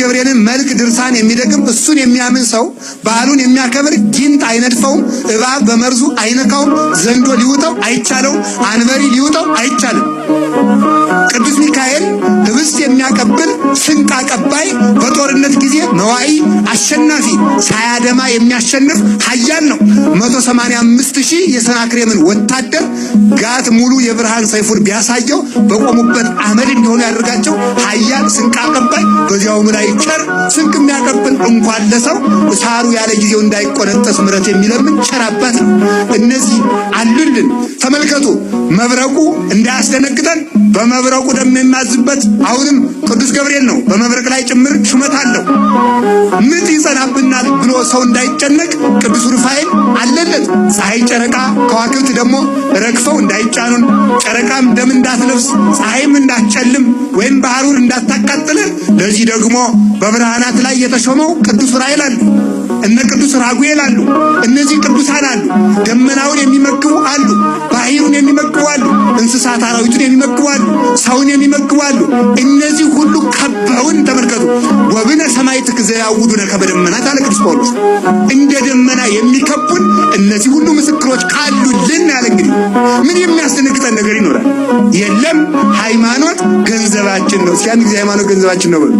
ገብርኤልን መልክ ድርሳን የሚደግም፣ እሱን የሚያምን ሰው፣ በዓሉን የሚያከብር ጊንጥ አይነድፈውም፣ እባብ በመርዙ አይነካውም፣ ዘንዶ ሊውጠው አይቻለውም፣ አንበሪ ሊውጠው አይቻልም። ቅዱስ ሚካኤል ህብስት የሚያቀብል ስንቅ አቀባይ፣ በጦርነት ጊዜ መዋኢ አሸናፊ፣ ሳያደማ የሚያሸንፍ ኃያል ነው። 185,000 የሰናክሬምን ወታደር ጋት ሙሉ የብርሃን ሰይፉን ቢያሳየው በቆሙበት አመድ እንዲሆኑ ያደርጋቸው ኃያል ስንቅ አቀባይ፣ በዚያውም ላይ ቸር፣ ስንቅ የሚያቀብል እንኳን ለሰው ሳሩ ያለ ጊዜው እንዳይቆነጠስ ምሕረት የሚለምን ቸር አባት ነው። እነዚህ አሉልን። ተመልከቱ፣ መብረቁ እንዳያስደነግጠን በመብረቁ ደም የሚያዝበት አሁንም ቅዱስ ገብርኤል ነው። በመብረቅ ላይ ጭምር ሹመት አለው። ምጥ ይጸናብናል ብሎ ሰው እንዳይጨነቅ ቅዱስ ሩፋኤል አለለት። ፀሐይ፣ ጨረቃ፣ ከዋክብት ደግሞ ረግፈው እንዳይጫኑን፣ ጨረቃም ደም እንዳትለብስ፣ ፀሐይም እንዳትጨልም ወይም ባህሩን እንዳታቃጥለን፣ ለዚህ ደግሞ በብርሃናት ላይ የተሾመው ቅዱስ ዑራኤል አለ። እነ ቅዱስ ራጉኤል አሉ። እነዚህ ቅዱሳን አሉ። ደመናውን የሚመግቡ አሉ። ባህሩን የሚመግቡ አሉ። እንስሳት አራዊቱን የሚመግቡ አሉ። ሰውን የሚመግቡ አሉ። እነዚህ ሁሉ ከበውን ተመልከቱ። ወብነ ሰማዕት ዘያውዱነ ከመ ደመናት አለ ቅዱስ ጳውሎስ። እንደ ደመና የሚከቡን እነዚህ ሁሉ ምስክሮች ካሉልን ያለ እንግዲህ ምን የሚያስደነግጠን ነገር ይኖራል? የለም። ሃይማኖት ገንዘባችን ነው። እስኪ አንድ ጊዜ ሃይማኖት ገንዘባችን ነው በሉ።